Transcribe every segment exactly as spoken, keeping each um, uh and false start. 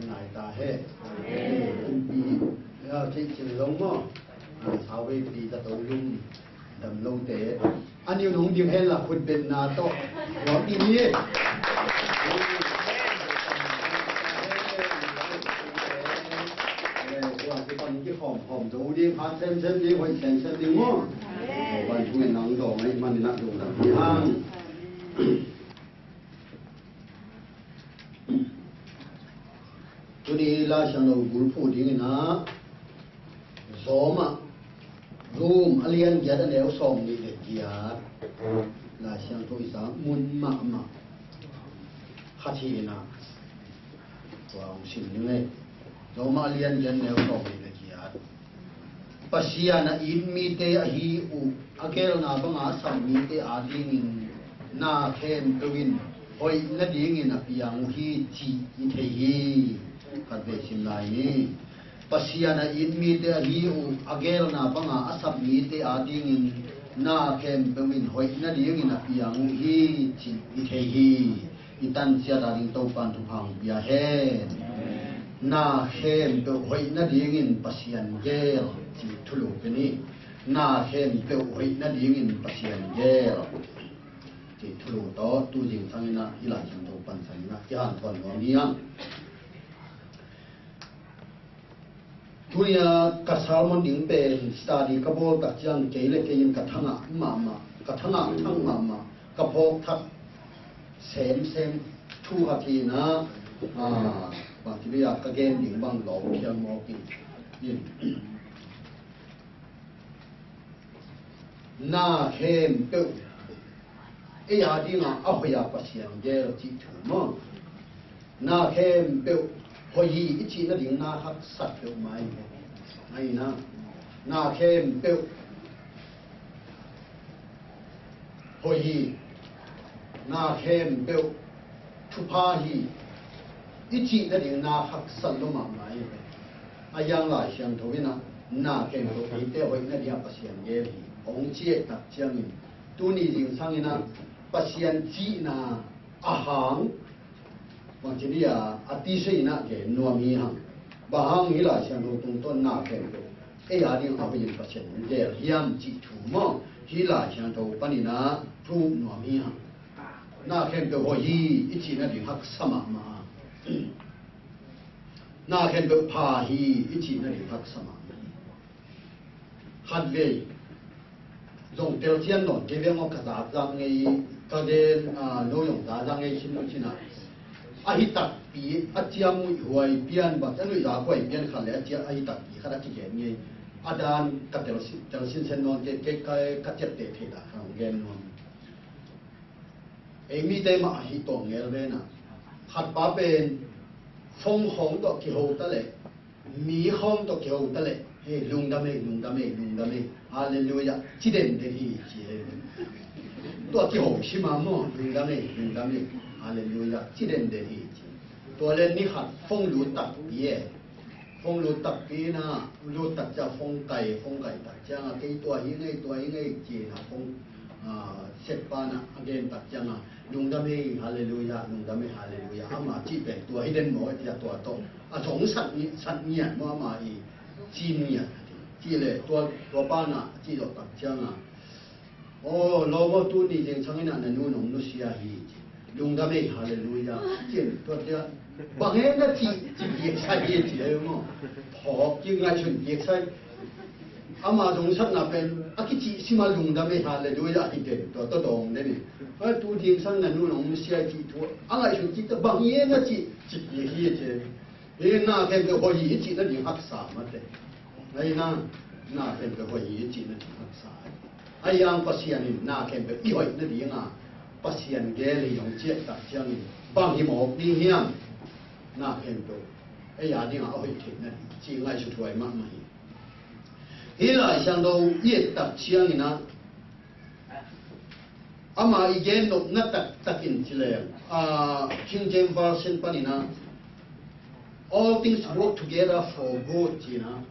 Ngai ta he. Kumpi. Ya, kei cin long maw. Sa veipi ka to lum. Dam lote a niu nong ding hen la khut benna tawh. Huam i ni. Huam i pan ki hawm hawm do ding, hat sem sem ding, hoih sem sem ding maw. Huam i nang dawng ai man i nak dawng dam hi hang. Tuni Lai Siangtho bulphuh dingin ah Rom ah, Rom a lian giat a neu sawm nih le giat. Lai Siangtho i zak mun mahmah khat hi in ah tua hong sim ding ei. Rom a lian giat a neu sawm nih le giat. Pasian a it mite ahi uh a gelna banga a sap mite adingin na khempeuh in hoih nadingin a piang uh hi cih i thei hi. Khat vei sim lai ni. Pasian a it mite ahi uh a gelna banga a sap mite adingin na khempeuh in hoih nadingin a piang uh hi cih i thei hi. I tan ciat a ding Topan thupha hong pia hen. Na khempeuh hoih nadingin Pasian gel cih thulu pen hi. Na khempeuh hoih nadingin Pasian gel cih thulu tawh tu zingsang in ah i Lai Siangtho pansan in ah i hanthawn nuam hi hang. Tuni a ka sermon ding pen study ka bawl tak ciang kei le kei in ka thangah mahmah, ka thangah thang mahmah, ka phawk thak semsem thu a kina, ah, bang ci bia ka gen ding bang lawm phial mawk in. Na khempeuh ei a dinga a hoih a Pasian gel cih thu maw? Na khempeuh hoih hi i cih nading na haksat peuhmah hi. Ahi na, na khempeuh hoih hi, na khempeuh thupha hi i cih nading na haksat lo mahmah hi. A hiang Lai Siangtho in ah na khempeuh eite hoih nading a Pasian gel hi hong ci tak ciangin tuni zingsang in ah Pasian cihna a hang bang ci ding a, a tisa in ah gen nuam hi hang. Bang hang hi Lai Siangtho tungtawn na khempeuh ei a ding a hoih in Pasian in gel hiam cih thu maw, hih Lai Siangtho panin ah thu nuam hi hang. Na khempeuh hoih hi i cih nading haksa mahmah. Na khempeuh pha hi i cih nading haksa mahmah. Khatvei zong telsiam nawn kei ve maw, ka za zang ngei, ka gen, ah, no zong za zang ngei khin lo cin ah. A hi takpi, a ciam nuihhuai pian bang, a nuihza huai pian khat le a ciam a hi takpi khat a kigen ngei. A dan ka telsin, telsin sen nawn kei, kei ka, ka ciapteh theih dah ka hong gen nuam. Ei mite mah a hi tawh ngel ve na. Khatpa pen phone khawng tawh kiho ta leh, mi khawng tawh kiho ta leh, "He, lungdam ei, lungdam ei, lungdam ei. Halleluiah. Ci denden hi," ci hi. Tua kiho sim a maw, "Lungdam ei, lungdam ei. Halleluiah. Ci denden hi," ci. Tua le ni khat phone lut takpi e. Phone lut takpi na, lut tak ciang phone kai, phone kai tak ciang a, "Kei tua hi ngei, tua hi ngei," ci na phone, ah, set pa na a gen tak ciang a, "Lungdam ei, halleluiah, lungdam ei, halleluiah." Ama cih pen tua hi den maw, tia tua tawh a zong sat ngiat, sat ngiat maw, ama i ci ngiat. Ci le tua, tua pa na ci zawh tak ciang a, "Aw, lawm aw, tuni zingsang in ah na nu nong nusia hi," ci. "Lungdam ei, halleluiah," ci. Tua tia, "Bang hang na cih, ci kik sa hi," ci hi maw. Phawk kik, ngaihsun kik sa hi. Ama zong satna pen a kicih sim a, "Lungdam ei, halleluiah," hi den. Tua tawh dawng den hi. "Aw, tu zingsang na nu nong nusia hi," cih thu a ngaihsun kik ta, "Bang hang na cih," ci kik hi, ci. Hi na khempeuh hoih hi i cih nading haksa mate. Hi na, na khempeuh hoih hi i cih nading haksa. Ahi hang Pasian in na khempeuh i hoih nading a Pasian gel hi hong ciah tak ciangin bang hi mawk ding hiam? Na khempeuh ei a ding a hoih theih nading cih ngaihsut huai mahmah hi. Hih Lai Siangtho i et tak ciangin ah, ama i gen nopna taktakin ci leng, ah, King James Version panin ah, "All things work together for good," ci na,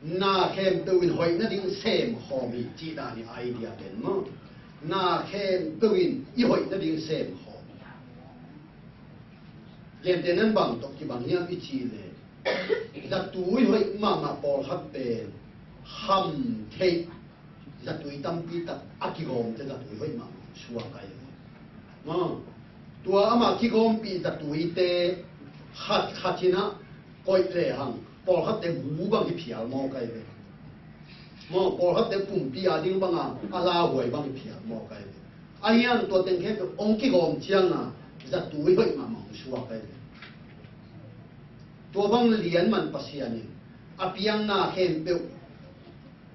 na khempeuh in hoih nading sem khawm hi cih dan hi, idea pen maw. Na khempeuh in i hoih nading sem khawm hi. Gentehna in bang tawh kibang hiam i cih leh, zatui hoih mahmah pawlkhat pen kham theih zatui tampi tak a kigawmte zatui hoih mahmah suak ahi ve. Maw, tua ama kigawmpih zatuite khat khat in ah koih lehang pawlkhatte bu bang hi phial mawk ahi ve. Maw, pawlkhatte pumpi a ding banga a lauhuai bang hi phial mawk ahi ve. Ahi hang tua teng khempeuh hong kigawm cianga zatui hoih mahmah hong suak ahi ve. Tua bang lian man Pasian in a piang na khempeuh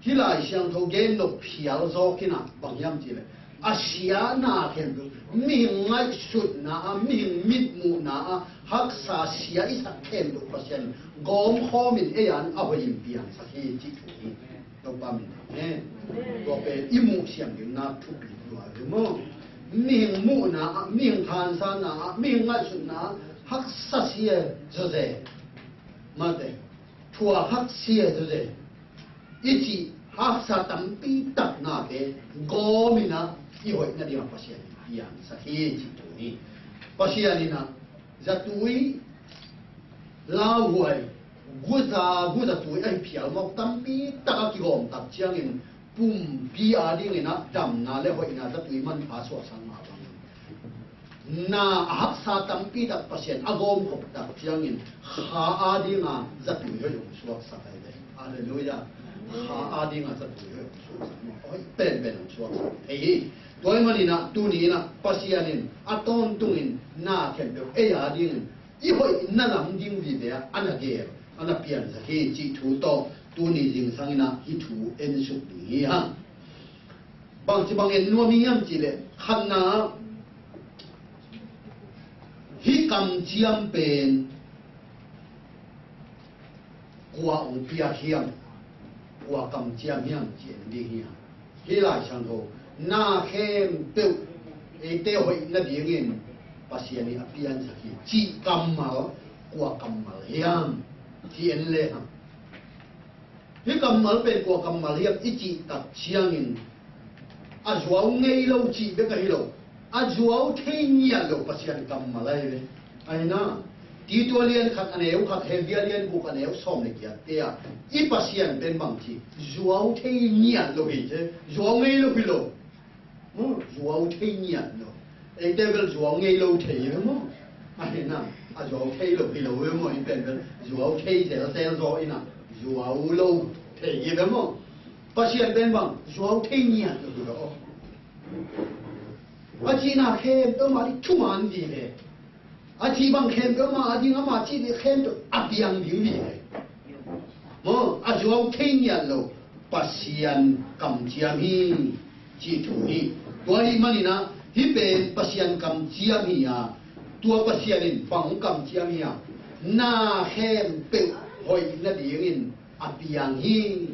hih Lai Siangtho gen nop phial zawk in ah bang hiam cih leh, a sia na khempeuh, mihing ngaihsutna ah, mihing mitmuhna ah, haksa sia i sak khempeuh Pasian in gawm khawm in ei a ding a hoih in piangsak hi cih thu hi. Topa min thang hen. Tua pen i muh siam ding na thupi lua hi maw. Mihing muhna ah, mihing thansanna ah, mihing ngaihsutna ah haksa sia zawzen. Mate, thuak hak sia zawzen i cih haksa tampi tak nate gawm in ah i hoih nading ah Pasian in piangsak hi cih thu hi. Pasian in ah zatui lauhuai, guza, guza tui ahi phial mawk tampi tak a kigawm tak ciangin pumpi a dingin ah damna le hoihna zatui manpha suahsak mah bangin, na a haksa tampi tak Pasian a gawmkhop tak ciangin kha a dinga zatui hoih hong suaksak ahi ve. Halleluiah. Kha a dinga zatui hoih hong suaksak mah, hoih penpen hong suaksak thei hi. Tua ahih manin ah tuni in ah Pasian in a tawntungin na khempeuh ei a dingin i hoihna lam ding vive ah a na gel, a na piansak hi cih thu tawh tuni zingsang in ah hih thu ensuk ding hi hang. Bangci bang en nuam hi hiam cih leh, khatna, hih kamciam pen kua hong piak hiam, kua kamciam hiam ci en ding hi hang. Hih Lai Siangtho, na khempeuh eite hoih nadingin Pasian in a piansak hi cih kammal kua kammal hiam ci en lehang, hih kammal pen kua kammal hiam i cih tak ciangin a zuau ngei lo cih bek ahi lo, a zuau thei ngiat lo Pasian kammal ahi ve. Ahi na, Tito lian khat a neu khat, Hebru lian guk a neu sawm le giat te ah i Pasian pen bang ci, zuau thei ngiat lo hi ci, zuau ngei lo hi lo. Maw, zuau thei ngiat lo. Eite bel zuau ngei lo thei hi maw. A hi na, a zuau thei lo hi lo hi maw, i pen bel zuau thei zelzel zaw i na, zuau lo thei hi maw. Pasian pen bang, zuau thei ngiat lo hi lo. A cihna khempeuh mah ding thuman vive. A cih bang khempeuh mah a ding, ama cih ding khempeuh a piang ding vive. Maw, a zuau thei ngiat lo Pasian kamciam hi, cih thu hi. Tua hi manin ah, hih pen Pasian kamciam hi a, tua Pasian in bang kamciam hi a, na khempeuh hoih nadingin a piang hi,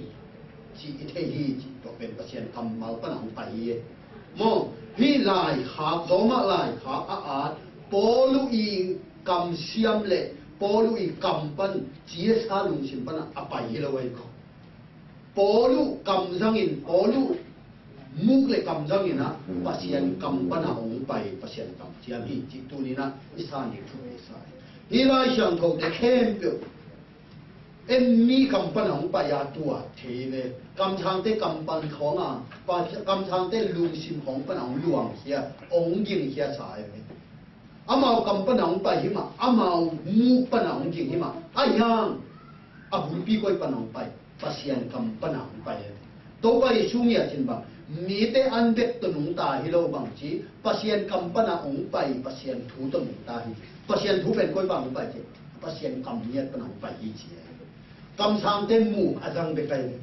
cih i thei hi, cih tua pen Pasian kammal pan a hong pai hi. Maw, hih laikhak, Roma laikhak a at, Paulu i kamsiam le Paulu i kam pan, ci a sa lungsim pan a pai hi lo ahi ko. Paulu kam zangin, Paulu muk le kam zangin ah Pasian kam pan a hong pai, Pasian kamciam hi, cih tuni-in ah i sa ni thu i sa hi. Hih Lai Siangtho te khempeuh en mi kam pan a hong pai a tua thei ve. Kamsangte kam pan khawng a, pa-, kamsangte lungsim khawng pan a hong luangkhia, hong gingkhia sa hi ve. Amau kam pan a hong pai hi mah, amau muk pan a hong ging hi mah. Ahi hang a bulpi koi pan a hong pai, Pasian kam pan a hong pai hi ve. Topa Jesu ngiat in bang, mite an bek tawh nungta hi lo bang ci, Pasian kam pan a hong pai, Pasian thu tawh nungta hi. Pasian thu pen koi pan a hong pai ci, Pasian kam ngiat pan a hong pai hi ci. Kamsangte muk a zang bek ahi ve.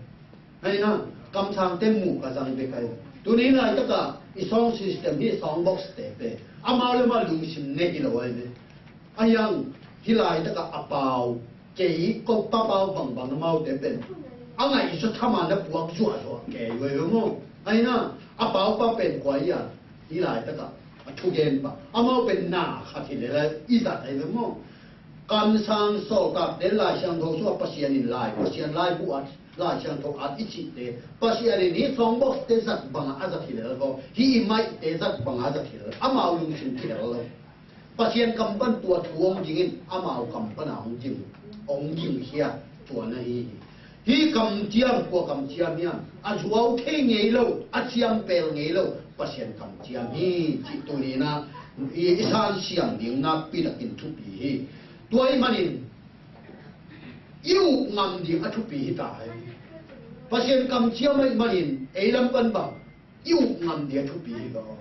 Ahi na, kamsangte muk a zang bek ahi ve. Tuni laitak ah i sound system hi, sound box te pen amau le amau lungsim ne hi lo ahi ve. Ahi hang hih laitak ah a pau, kei ko pa pau bangbang amaute pen a ngaihsut tham a na puak zuahzuah kei uh ahi ve maw. Ahi na, a pau pa pen kua hi a, hih laitak ah a thugen pa, amau pen na khat hi lel a i zat ahi ve maw. Kamsang sawltakte Lai Siangtho sungah Pasian in lai, Pasian laibu at, Lai Siangtho at i cihte, Pasian in hih sound box te zat bangah a zat hi lel ko, hih i mic te zat bangah a zat hi lel, amau lungsim hi lel lo. Pasian kam pan tua thu hong ging in, amau kam pan a hong ging, hong gingkhia, tua na hi hi. Hih kamciam, kua kamciam hiam? A zuau thei ngei lo, a ciampel ngei lo Pasian kamciam hi, cih tuni-in ah i, i sansiam ding nakpi takin thupi hi. Tua ahih manin i up ngam ding a thupi hi ta hi. Pasian kamciam ahih manin ei lam pan bang i up ngam ding a thupi hi lo.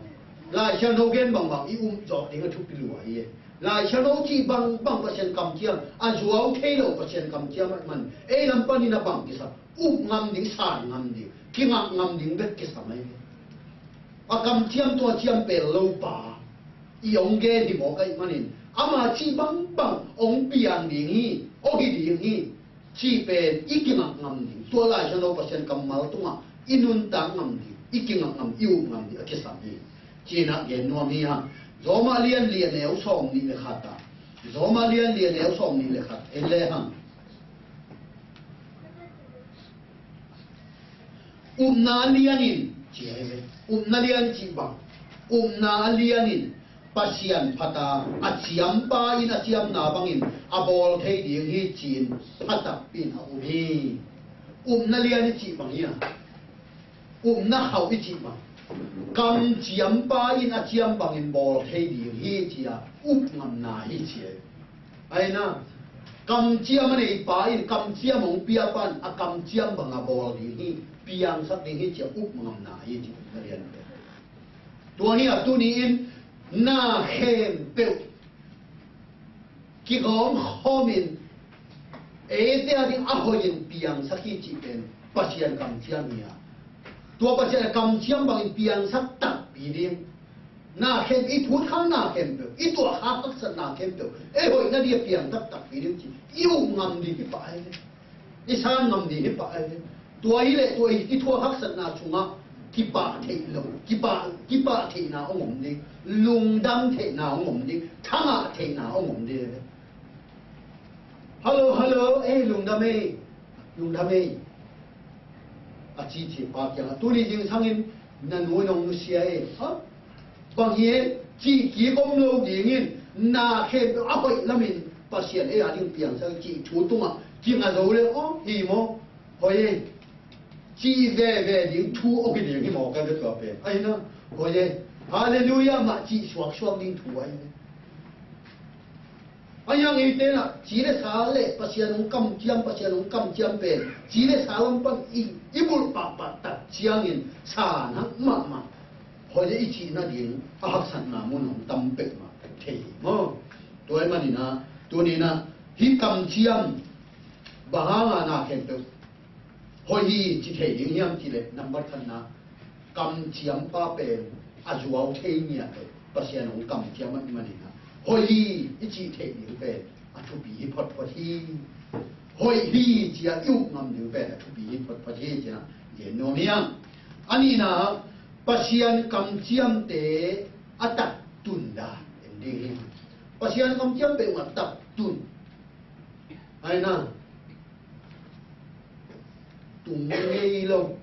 Lai Siangtho gen bangbang i up zawh ding a thupi lua hi. Lai Siangtho cih bangbang Pasian kamciam, a zuau thei lo Pasian kamciam ahih man ei lam panin a bang kisam, up ngam ding, san ngam ding, kingak ngam ding bek kisam ahi. A kamciam tua ciampel lo pa i hong gen hi mawk ahih manin ama cih bangbang hong piang ding hi, hong hi ding hi. Cih pen i kingak ngam ding. Tua Lai Siangtho Pasian kammal tungah i nuntak ngam ding, i kingak ngam, i up ngam ding a kisam hi. Ci-in ah gen nuam hi hang. Roma lian li a neu sawm nih le khat ah. Roma lian li a neu sawm nih le khat. En le hang. Upna lianin, ci hi ve. Upna lian cih bang. Upna lianin Pasian phat a, a ciampa in a ciamna bangin a bawl thei ding hi ci-in pha takpi in a um hi. Upna lian i cih bang hi a, upna khauh i cih bang, kamciampa in a ciam bangin bawl thei ding hi ci-a up ngamna hi ci hi. Ahi na, kamciam a neipa in kamciam hong pia pan a kamciam banga bawl ding hi, piangsak ding hi ci-a up ngamna hi ci upna lian pen. Tua hi a tuni-in na khempeuh kigawm khawmin eite a ding a hoihin piangsak hi cih pen Pasian kamciam hi a, tua Pasian kamciam bangin piangsak takpi ding. Na khem, i phut khak na khempeuh, i tuah khak haksatna khempeuh, ei hoihna ding a piang taktakpi ding ci, i up ngam ding hi pah ahi ve. I san ngam ding hi pah ahi ve. Tua hi leh tua i, i thuak haksatna sungah kipah theih lo, kipah, kipah theihna hong om ding, lungdam theihna hong om ding, thangah theihna hong om ding ahi ve. Hallo, hallo, ei, lungdam ei, lungdam ei. A cici pa kiangah, tuni zingsangin na nu in hong nusia ei. Ha? Bang hi ei, cih kik om lo dingin, na khempeuh a hoih lamin Pasian ei a ding piangsak cih thu tungah kinga zo le aw hi maw? Hoi e. Cih veve ding thu aw hi ding hi maw ka ve tua pen. Ahi na, hoi e. Halleluiah mah cih suaksuak ding thu ahi ve. Ahi hang eite na, ci le sa le Pasian hong kamciam, Pasian hong kamciam pen ci le sa lam pan i, i bulh pahpah tak ciangin sa nak mahmah. Hoi le i cih nading a haksatna mun hong tam peuhmah thei hi maw? Tua ahih manin ah, tuni in ah, hih kamciam bang hanga na khempeuh hoi hi ci thei ding hiam cih leh, nambat khatna, kamciampa pen a zuau thei ngiat leh Pasian hong kamciam ahih manin ah, hoi hi i cih theih ding pen a thupi hi photphot hi. Hoih hi ci-a i up ngam ding pen a thupi hi photphot hi ci-a gen nuam hi hang. A nihna, Pasian kamciamte a taktun dan en ding hi. Pasian kamciam peuhmah taktun. Ahi na, tung ngei lo,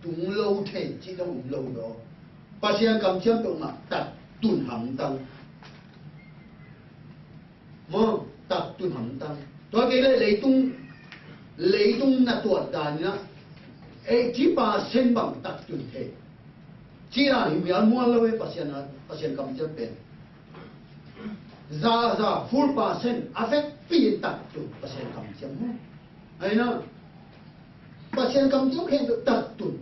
tung lo thei cih dong um lo lo. Pasian kamciam peuhmah taktun hamtang. Maw, taktun hamtang. Tua kei le leitung, leitung na tuat dan in ah, eighty percent bang taktun thei. Ci-a hi mial mual lo e Pasian a, Pasian kamciam pen. Za, za, full percent a vekpi in taktun Pasian kamciam maw? Ahi na, Pasian kamciam khempeuh taktun.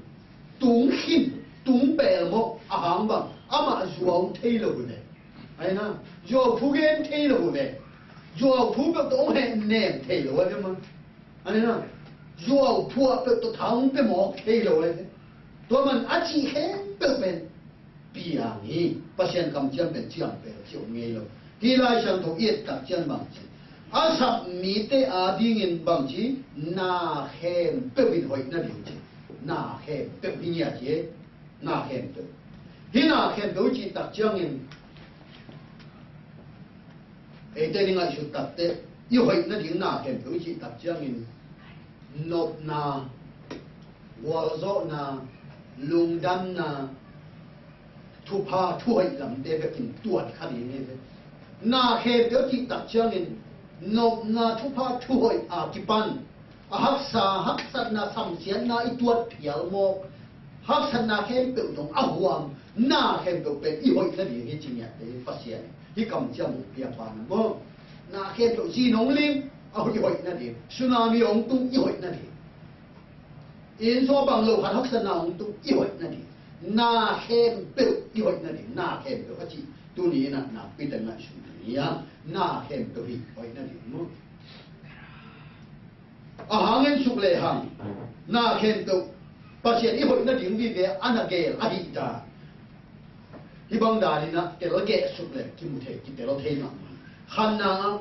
Tung khin, tung pelmawh a hang bang, amah zuau thei lo uh ve. Ahi na, zuau thu gen thei lo uh ve. Zuau thu peuh tawh hong hehnem thei lo uh ve maw? Ahi na, zuau phuah peuh tawh tha hong pia mawk thei lo uh ve. Tua man a cih khempeuh pen piang hi. Pasian kamciam pen ciam pen ci om ngei lo. Hih Lai Siangtho i et tak ciang bang ci, a sap mite adingin bang ci, na khempeuh in hoih nading ci. Na khempeuh hi ngiat hi. Na khempeuh. Hih na khempeuh cih tak ciangin, eite ni ngaihsut tak teh, i hoih nading na khempeuh cih tak ciangin, nopna, gualzawhna, lungdamna, thupha, thuhoih lamte bekin tuat kha ding hi ve. Na khempeuh cih tak ciangin, nopna, thupha, thuhoih a kipan a haksa, haksatna, samsiatna i tuat phial mawk, haksatna khempeuh dong a huam, na khempeuh pen i hoih nading hi ci ngiat hi. Pasian hih kamciam hong piapa na maw? Na khempeuh, zin hong ling a, i hoih nading, tsunami hong tung, i hoih nading, inn sung bang lo khat haksatna hong tung, i hoih nading, na khempeuh i hoih nading, na khempeuh a cih tuni in ah nakpi tak ngaihsun ding hi a, na khempeuh hi hoih nading maw? A hangin suk lehang, na khempeuh Pasian i hoih nading vive a na gel ahih dan, hih bang dan in ah telgeh suk leh kimu thei, kitel thei mahmah. Khatna ah,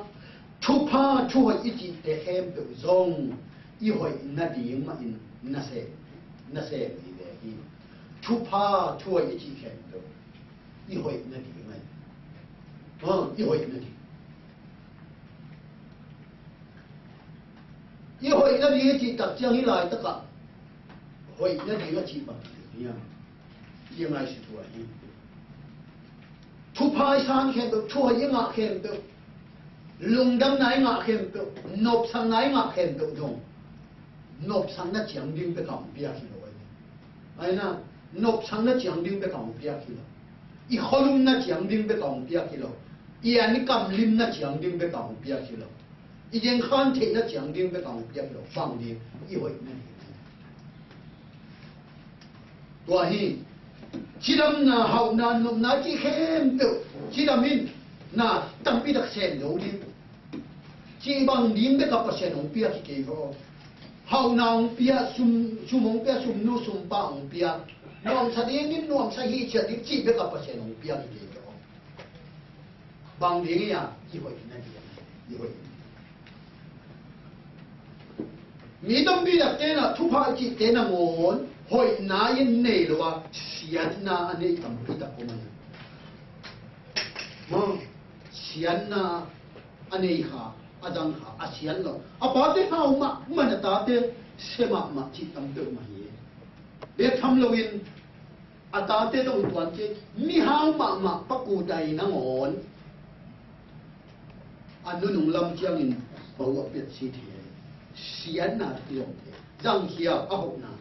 thupha, thuhoih i cihte khempeuh zong i hoih nading mahin nasem, nasem hi ve hi. Thupha, thuhoih i cih khempeuh i hoih nading ahi. Ha, i hoih nading. I hoih nading i cih tak ciang hih laitakah hoih nading a cih bang hi hiam? I ngaihsut uh ahi. Thupha i san khempeuh, thuhoih i ngah khempeuh, lungdamna i ngah khempeuh, nopsakna i ngah khempeuh zong nopsakna ciang ding bek a hong piak hi lo ahi. Ahi na, nopsakna ciang ding bek a hong piak hi lo. I khualumna ciang ding bek a hong piak hi lo. I an i kamlimna ciang ding bek a hong piak hi lo. I gengkhan theihna ciang ding bek a hong piak hi lo. Bang ding? I hoihna ding. Tua hi, cidamna, hauhna, nopna cih khempeuh cidam in na tampi tak sem zo ding. Cih bang ding bek a Pasian hong piak hi kei vaw. Hauhna hong piak, sum, sum hong piak, sumnu sumpa hong piak. Nuamsa ding in nuamsa hi ciat ding cih bek a Pasian hong piak hi kei vaw. Bang ding hi a, i hoihna ding, i hoihna. Mi tampi tak te na thupha i cihte nangawn hoihna in nei lo a, siatna a nei tampi tak om a hi. Maw, siatna a nei kha, a zang kha, a siat lo. A pate hau mahmah, a tate sia mahmah cih tam peuhmah hi. Bek tham loin, a tate zong tuan ci, mihau mahmah pa kuta i nangawn A nunung lam ciangin pahuah piat si thei. Siatna tawh kizom thei. Zangkhia a hoihna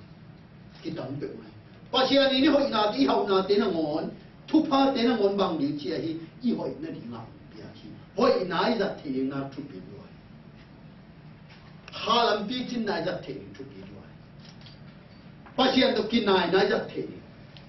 kitam peuhmah hi. Pasian in i hoihnate, i hauhnate nangawn, thuphate nangawn bang ding ci a hi, i hoih nadingah piak hi. Hoihna i zat theih ding na thupi lua hi. Halam picinna i zat theih ding thupi lua hi. Pasian tawh kinaina i zat theih ding.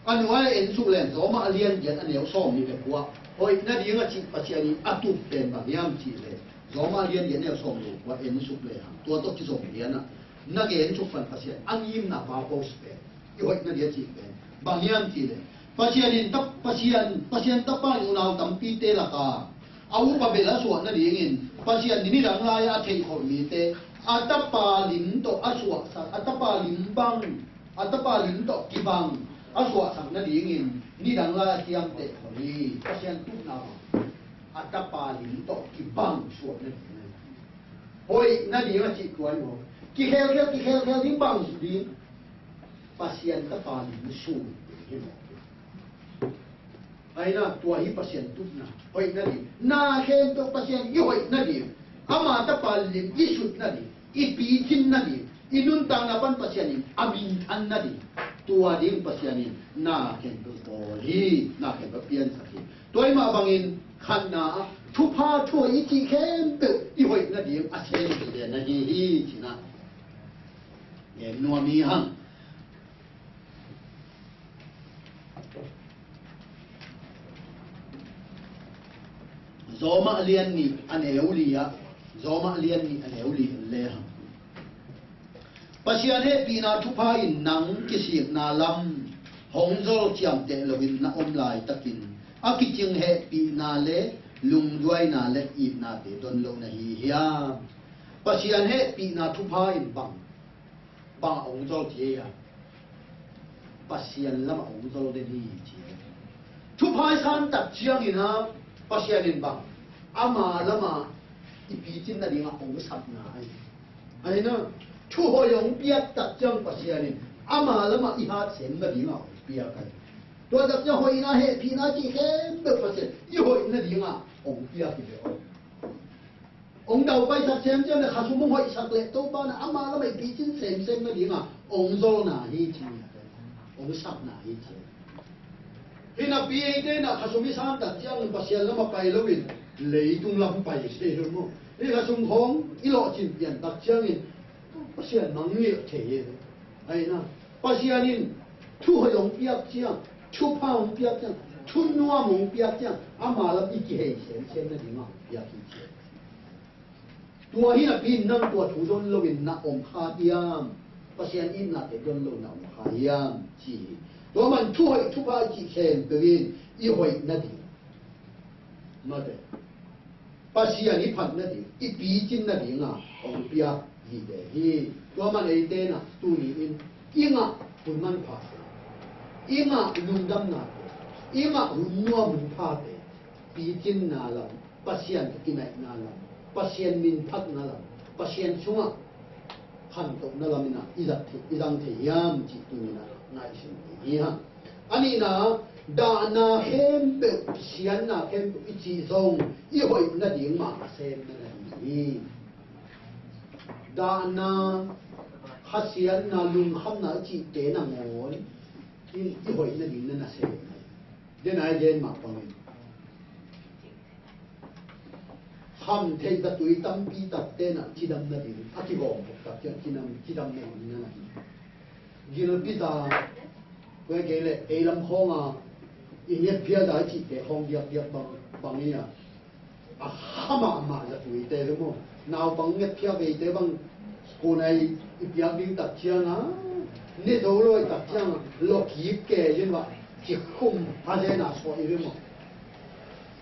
A nuai-ah en suk leng, Rom a lian giat a neu sawm nih le kua. Hoih nading a cih Pasian in a tup pen bang hiam cih leh, Rom a lian giat a neu sawm le kua en suk lehang, tua tawh kizom lianah na gen suk pan Pasian a ngimna purpose pen, i hoih nading a cih pen bang hiam cih leh, Pasian in tap, Pasian, Pasian tapa in unau tampite laka a upa belh a suah nadingin Pasian in nidang lai-ah a theihkholh mite a tapa lim tawh a suahsak, a tapa lim bang, a tapa lim tawh kibang a suahsak nadingin nidang lai a ciamteh khol hi. Pasian tupna bang, a tapa lim tawh kibang suah nading. Hoih nading a cih tua hi maw? Kikhelkhel, kikhelkhel ding bang ding. Pasian tapa lim sung ding hi maw? Aina, tua hi Pasian tupna, hoih nading. Na khempeuh Pasian i hoih nading, ama tapa lim i sut nading, i picin nading, i nuntakna pan Pasian in a minthan nading. Tua ding Pasian in na khempeuh bawl hi, na khempeuh piansak hi. Tua hi mah bangin khatna ah, thupha thuhoih i cih khempeuh i hoih nading a sem hi, na hi hi, cina. Gen nuam hi hang. Rom a lian nih a neu li ah, Rom a lian nih a neu li le hang. Pasian hehpihna thupha in nang kisikna lam hong zol ciamteh loin na om laitakin a kicing hehpihna le lungduaina le itnate don lo na hi hiam? Pasian hehpihna thupha in bang bang a hong zol ci a, Pasian lam a hong zol den hi ci a. Thupha i san tak ciangin a, Pasian in bang ama lam a i picin nading a hong sakna ahi. Ahi na, thuhoih hong piak tak ciang Pasian in ama lam a i hat sem nading a hong piak ahi. Tua tak ciang hoihna hehpihna cih khempeuh Pasian i hoih nading a hong piak hi ve aw. Hong dau paisak semsem le khasum hong hoihsak leh Topa na ama lam a i picin semsem nading a hong zolna hi ci. Hong sakna hi ci. Hi napi eite na khasum i san tak ciangin Pasian lam a pai loin leitung lam pai se hi maw? Hi khasum khawng i lawhcin pian tak ciangin Pasian mangngilh thei hi. Ahi na, Pasian in thuhoih hong piak ciang, thupha hong piak ciang, thunuam hong piak ciang ama lam i kihei semsem nading a hong piak hi ci. Tua hi napi in nang tua thu don loin na om kha hiam? Pasian itnate don lo na om kha hiam? Ci hi. Tua man thuhoih thupha i cih khempeuh in i hoih nading, mate, Pasian i phat nading, i picin nading a hong piak hi ve hi. Tua man eite na tuni in i ngah hun manphate, i ngah lungdamnate, i ngah hun nuam hun phate, picinna lam, Pasian tawh kinaihna lam, Pasian min phatna lam, Pasian sungah khantohna lam in a i zat thei, i zang thei hiam cih tuni in a ngaihsun thei hi hang. A nihna, dahna khempeuh, siatna khempeuh i cih zong i hoih nading mah a sem na hi hi. Dahna, khasiatna, lungkhamna i cihte nangawn in i hoih nading na na sem. Den ai den mah bangin kham theih zatui tampi takte na cidam nading a kigawm phot tak ciang cidam, cidam nading na na hi. Gilpi ta, tua kei le ei lam khawng a i ngetphia za i cihte khawng diakdiak bang, bang hi a. A kha mahmah zatuite ve maw? Naupang ngetphia veite bang, kona i piak ding tak ciang a, ne zo lo i tak ciang a, lawkik ke yin va, ci khum a zen a sawh i ve maw?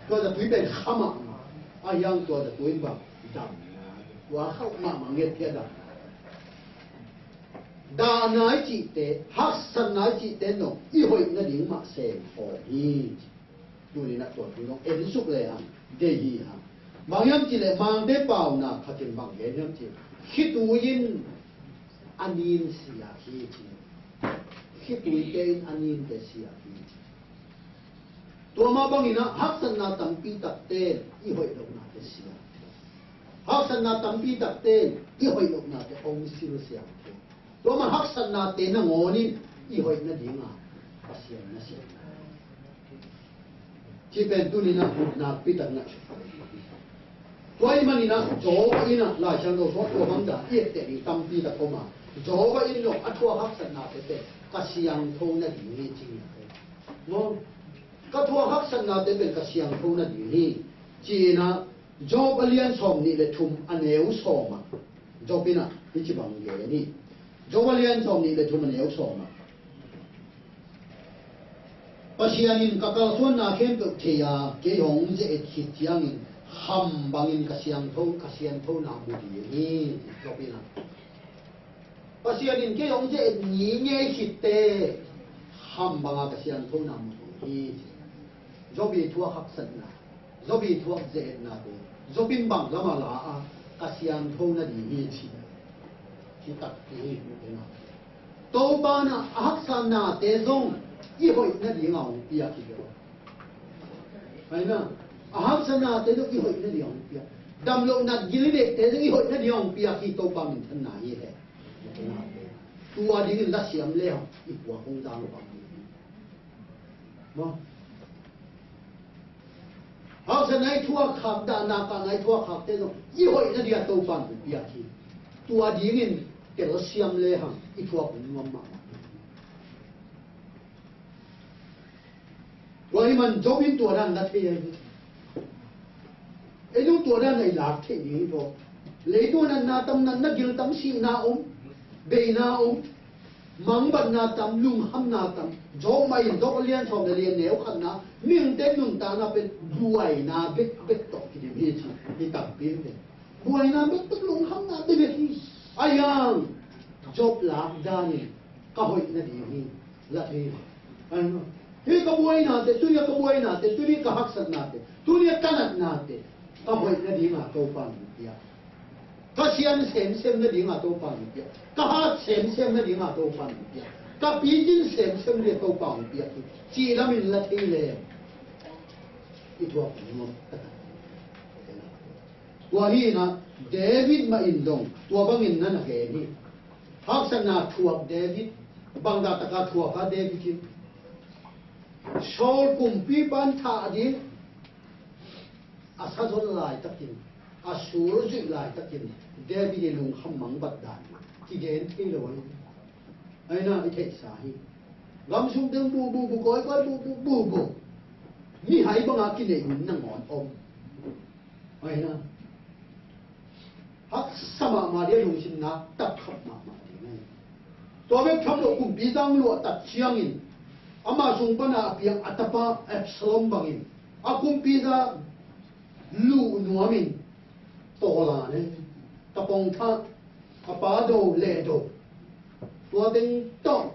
Tua zatui pen kha mahmah a hiang, tua zatui in bang dam, tua kha mahmah ngetphia dam. Dahna i cihte, haksatna i cihte nong i hoih nading mah sem khawm hi. Tuni in a tua thu zong en suk le hang, deih hi hang. Bang hiam cih leh Mangte pauna khat in bang gen hiam cih leh, khitui in a nin siak hi ci. Khituite in a ninte siak hi ci. Tua mah bangin a haksatna tampi takte i hoih lohnate siak. Haksatna tampi takte in i hoih lohnate hong silsiang thei. Tua man haksatnate nangawn in i hoih nadinga Pasian na siam. Ci pen tuni-in ah nakpi takin ah, tua ahih manin ah Job in ah Lai Siangtho sung ah tua bang dan i etteh ding tampi tak om a, Job in zong a thuak haksatnate pen ka siangtho nading hi ci hi. Maw? Ka thuak haksatnate pen ka siangtho nading hi ci-in ah Job a lian sawmnih le thum a neu sawm ah Job in ah hih ci bang gen hi. Job a lian sawmnih le thum a neu sawm ah, Pasian in ka kalsuanna khempeuh thei a, kei hong ze-et khit ciangin kham bangin ka siangtho, ka sianthona mu ding hi, Job in ah. Pasian in kei hong ze-et ngitnget khit teh kham banga ka sianthona mu ding hi. Job i thuak haksatna, Job i thuak ze-etnate, Job in bang lam a la a, ka siangtho nading hi ci. Hi takpi hi. Topa in ah a haksatnate zong i hoih nadinga hong piak hi ve. Ahi na, a haksatnate zong i hoih nadinga hong piak. Damloh nat gil i nekte zong i hoih nadinga hong piak hi, Topa minthanna hi he. Tua dingin la siam le hang i puak hong zang bang hi. Maw? Haksatna i thuak khak, dahna kahna i thuak khakte zong i hoih nadinga Topa in hong piak hi. Tua dingin telsiam le hang i thuak hong nuam mahmah. Tua ahih man Job in tua dan na thei ahi. Ei zong tua dan na i lak theih ding hi maw. Leitung ah natna tam, natna gil tam, sihna om, beina om, mangbatna tam, lungkhamna tam. Job mah in Job a lian sawm le li a neu khatna, mihingte nuntakna pen buaina bekbek tawh kidim hi ci hi takpi hi. Buaina bekbek, lungkhamna bekbek hi. Ahi hang Job lak dan in ka hoih nading hi. La thei. Ahi na. Hih ka buainate, tuni a ka buainate, tuni ka haksatnate, tuni a ka natnate, ka hoih nadinga Topa in hong piak. Ka sian semsem nadinga Topa in hong piak. Ka hat semsem nadinga Topa in hong piak. Ka picin semsem nadinga Topa in hong piak hi. Cih lamin la thei leh i thuak nuam taktak. Tua hi-in ah David mah in zong tua bangin na na gen hi. Haksatna thuak David, bangzah taka thuak a David in, Saul kumpipa in thah ding a sa zon laitakin, a sul zuih laitakin David i lungkham mangbat dan kigen thei lo ahi. Ahi na, i theihsa hi. Gam sung teng buh buh buh, kawikawi buh buh buh buh. Mihai banga kineih hun nangawn om. Ahi na, haksa mahmah ding, lungsim nak tak khap mahmah ding ahi. Tua bek tham lo, kumpi zang luahtak ciangin ama sung pana a piang a tapa Absalom bangin a kumpi za luh nuamin tawlan ahi. Tapong thah, a pa do leh do. Tua teng tawh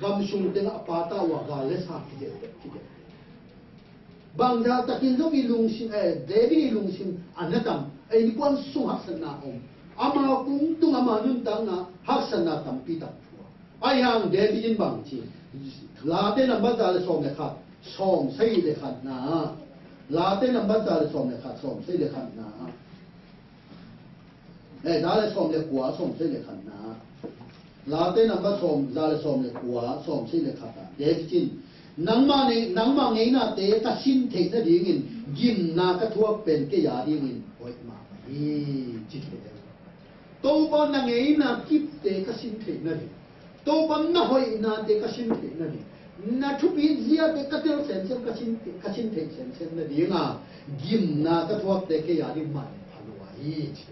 gam sung teng a pa tawh a gal le sa kidelh, kidelh. Bangzah takin zong i lungsim, eh, David i lungsim a na tam, eh, innkuan sung haksatna om. Ama kung tung, ama nuntakna haksatna tampi tak thuak. Ahi hang David in bang ci, Late nambat za le sawm le khat, sawm sagih le khatna. Late nambat za le sawm le khat, sawm sagih le khatna. Eh, za le sawm le kua, sawm sagih le khatna. Late nambat sawm, za le sawm le kua, sawm sagih le khat ah David in, nangmah nei, nangmah ngeinate ka sin theih nadingin gimna ka thuak pen kei a dingin hoih mahmah hi, ci thei. Topa, na ngeina kipte ka sin theih nading, Topa, na hoihnate ka sin theih nading, na thupi ziate ka tel semsem ka sin, ka sin theih semsem nadinga gimna ka thuakte kei a ding manpha lua hi, ci.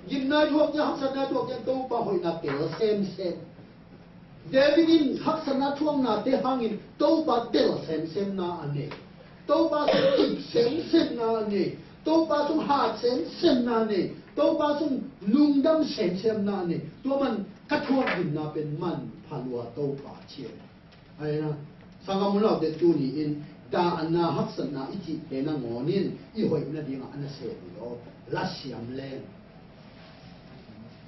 Gimna thuakte, haksatna thuakte, Topa hoihna tel semsem. David in haksatna thuaknate hangin Topa tel semsemna a nei. Topa sung kip semsemna a nei. Topa sung hat semsemna a nei. Topa sung lungdam semsemna a nei. Tua man ka thuak gimna pen manpha lua Topa, ci. Ahi na, sanggam unaute, tuni-in dahna haksatna i cihte nangawn in i hoih nadinga a na sem hi lo. La siam leng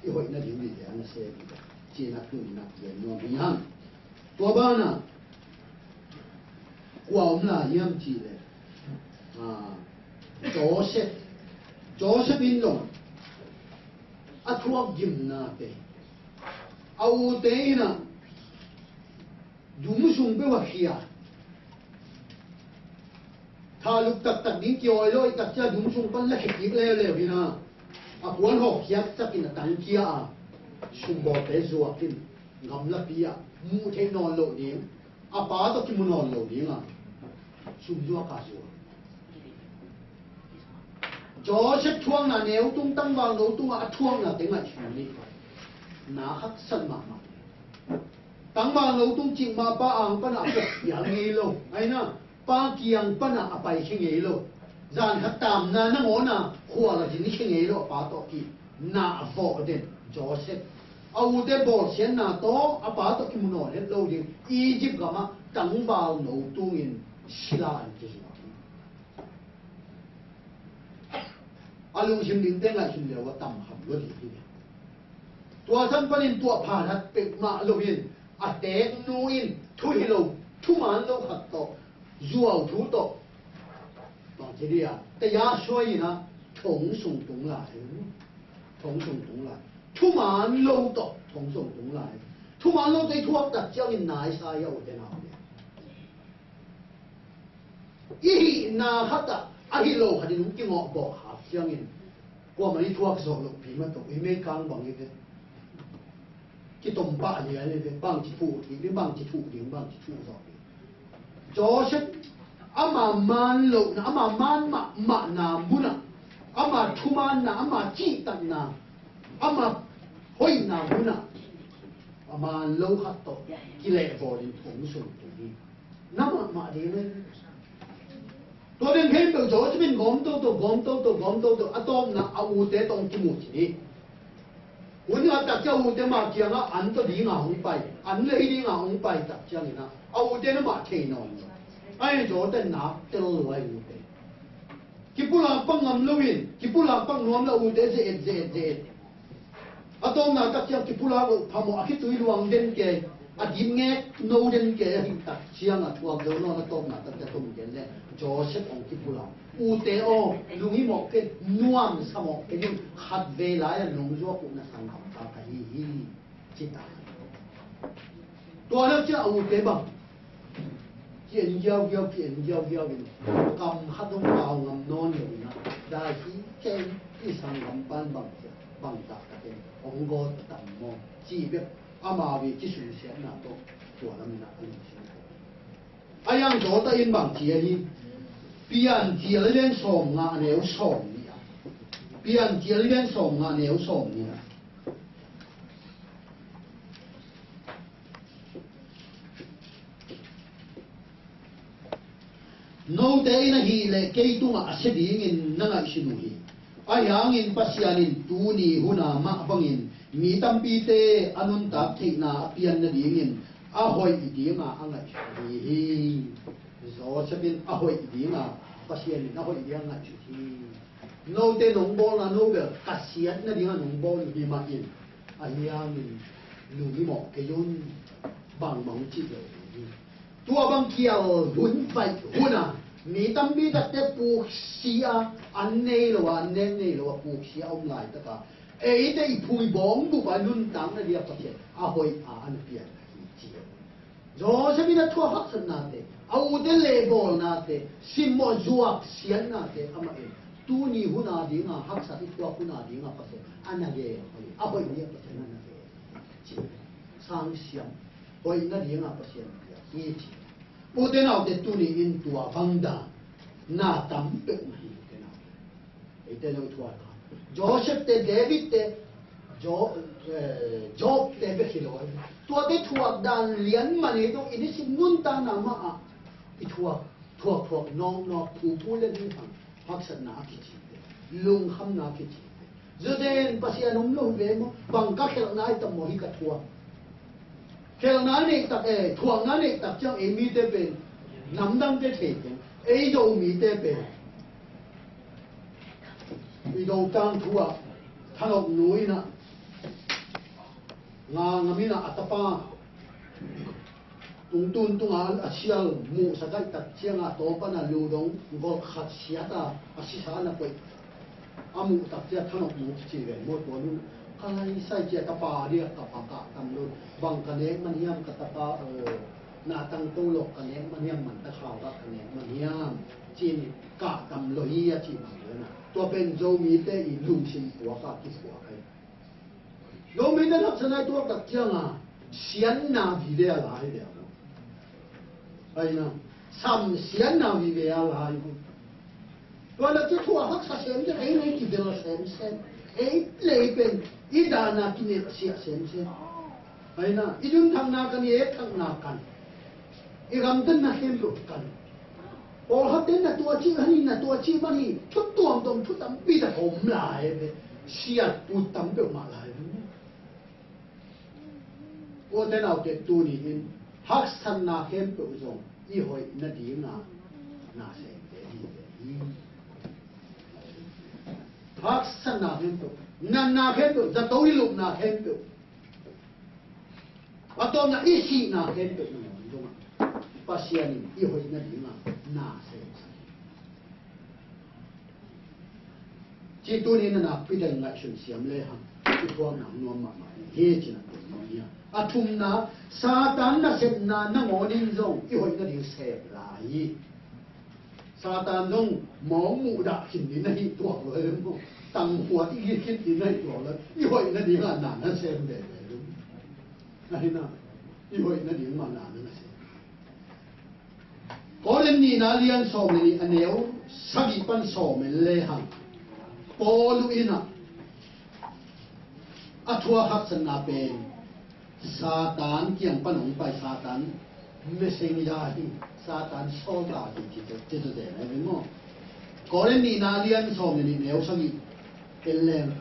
i hoih nading dingte a na sem hi lo. Ci-in ah tuni-in ah gen nuam hi hang. Tua banah kua om lai hiam cih leh, ah, Joseph, Joseph in zong a thuak gimnate a ute in ah dum sung peuh a khia. Thalup taktak ding kiawi lo i tak ciang dum sung pan la khia kik leuleu in ah a puan hawk khiak takin a tangkhia a, sungbawlte zuak in gamlapi ah muh theih nawn loh ding, a pa tawh kimu nawn lo ding a sum zuak a zuak. Joseph thuakna neu tung tangval no tungah a thuaknate ngaihsun ni. Na haksat mahmah. Tangval no tung cik mah pa ang panah a pok pial ngei lo. Aina pa kiang panah a pai khia ngei lo. Zan khat tamna nangawna khual a zin khia ngei lo a pa tawh ki. Na a vawh den Joseph. A ute bawlsiatna tawh a pa tawh kimu nawn het lo ding. Egypt gamah tangval no tungin sila an kizuak. A lungsim dingte ngaihsun leu a tam kham lua ding hi. Tua san panin tuah pha that pek mah loin a teeknu in thu hi lo, thuman lo khat tawh, zuau thu tawh, bang ci dia, taya suai in ah thong sung tung lai. Thong sung tung lai. Thuman lo tawh thong sung tung lai. Thuman lo tawh i thuak tak ciangin nai sa hi a ute nau. I hihna khat ah a hi lo khat in hong kingawh bawk hak ciangin kuamah i thuak zawh loh pi mah tawh i meikang bang i ve. Kitom pah lian i ve, bang ci thuh ding, bang ci thuh ding, bang ci thuh zawh ding. Joseph ama man lohna, ama man mahmahna munah, ama thumanna, ama cihtakna, ama hoihna munah a man lo khat tawh kilehbawl in thong sung tung hi. Na mahmah ding le. Tua beng khempeuh Joseph in gawm toto, gawm toto, gawm toto, a tawpna a ute tawh kimu ci ni. Hun a tak ciang a ute mah kiangah an tawh dinga hong pai, an lei dinga hong pai tak ciangin ah a ute na mah thei nawn lo. Ai Joseph nak tel lo ai ute. Kipulak pang ngam loin, kipulak pang nuam lo ute ze-et, ze-et, ze-et. A tawpna tak ciang kipulak loh phamawh a khitui luang den kei, a dip ngek no den kei, a hih tak ciang a thuak zo nawn a tawpna tak ciang tom den le Joseph hong kipulak. Ute aw, lunghimawh kei, nuamsa mawh kei un, khatvei lai a lungzuak uh na sanggam ta ka hi hi, ci ta. Tua lak ciang a ute bang ki-en giaugiau, ki-en giaugiau in kam khat hong pau ngam nawn lo in ah, dai hi kei i sanggam pan bang ciah, bang tak ka ten hong gawt tam maw, ci bek amau i kisunsiatna tawh tua lam in ah a lungsim. A yang zawta in bang ci ahi, Piancil lian sawmnga a neu sawmnih ah, Piancil lian sawmnga a neu sawmnih ah. Note in ahih leh kei tungah a sia dingin na ngaihsun uh hi. Ahi hangin Pasian in tuni huna mah bangin mi tampite a nuntak theihna a pian nadingin a hoih dinga a ngaihsun ahi hi. Joseph in a hoih dinga, Pasian in a hoih dinga a ngaihsun hi. Note nong bawlna no bel ka siat nadinga nong bawl uh hi mah in, ahi hangin lunghimawh kei un, bangmah hong cih lo ding hi. Tua bang kial hun vaih hun a mi tampi takte puksia, an nei lo a, an nek nei lo a puksia a om laitaka eite i phui bawng bup a nuntak nadinga Pasian a hoih a, a na pian ahi ci. Joseph in a thuak haksatnate, a ute lehbawlnate, simmawh zuak siatnate amah in tuni hun a dinga haksat i thuak hun a dinga Pasian a na gel hoih, a hoih ni a Pasian a na gel ci. Sangsiam hoih nadinga Pasian a gel hi ci. Ute naute tuni in tua bang dan na tam peuhmah hi ute naute. Eite zong i thuak kha. Joseph te, David te, Jo-, eh, Job te bek hi lo. Tuate thuak dan lian man ei zong i nisim nuntakna mah ah i thuak, thuak, thuak nawk nawk, phu phu le ding hang haksatna a kici te, lungkhamna a kici te. Zaden Pasian om lo ve maw? Bang ka khelhna i tam maw hi ka thuak. Khelhna neih tak e, thuakna neih tak ciang ei mite pen namdangte thei teng, ei Zo mite pen i Zo tangthu ah Thanop nu in ah nga ngam in ah a tapa tungtun tunga a sial muhsak ahih tak cianga tawpan a lu dong golh khat siat a, a sisa na koih. A muh tak ciang thanop mu ci ve maw, tua nun ka lai sai ciang ka pa dia ka pa kah tam lo. Bang ka nek man hiam ka tapa, eh, na tang to lo ka nek man hiam, man ta khau ka nek man hiam, ci-in kah tam lo hi a ci bang lo na. Tua pen Zomite i lungsim puak a kipuak hi. Zomite haksatna i tuak tak ciang a siatna vive a la hi ve a lo. Aina, sam siatna vive a la hi. Tua na ci thu a haksa semsem, ei lei kibel semsem, ei lei pen i dahna kinelsiah semsem. Aina, i dun thakna kan, i et thakna kan, i gamtatna khempeuh kan. Pawlkhatte na tua ci man hi, na tua ci man hi, thu tuamtuam thu tampi tak om lai ve. Siat put tam peuhmah lai ve. Ute naute, tuni in haksatna khempeuh zong i hoih nadinga na semte hi ve hi. Haksatna khempeuh, natna khempeuh, zato i lupna khempeuh, a tawpna i sihna khempeuh nangawn zongah Pasian in i hoih nadinga na semsak hi. Ci tuni in a nakpi takin ngaihsun siam lehang i thuakna nuam mahmah hi, hi cih na tuam nuam hi a. A thumna, Satan nasepna nangawn in zong i hoih nading sep lai hi. Satan zong mawk muh dah khin ding na hi tuak lo hi maw. Tangkhuat i khin ding na hi tuak lo. I hoih nading a na na sem veve lo. Ahi na, i hoih nading mah na na sem. Korin nihna lian sawm le nih a neu sagih pan sawm en lehang, Paul in a, a thuak haksatna pen Satan kiang pan hong pai, Satan messenger hi, Satan sawltak hi, ci, ci, ci, ci, ci, ci, maw. Korin nihna lian sawm le nih neu sagih en leng,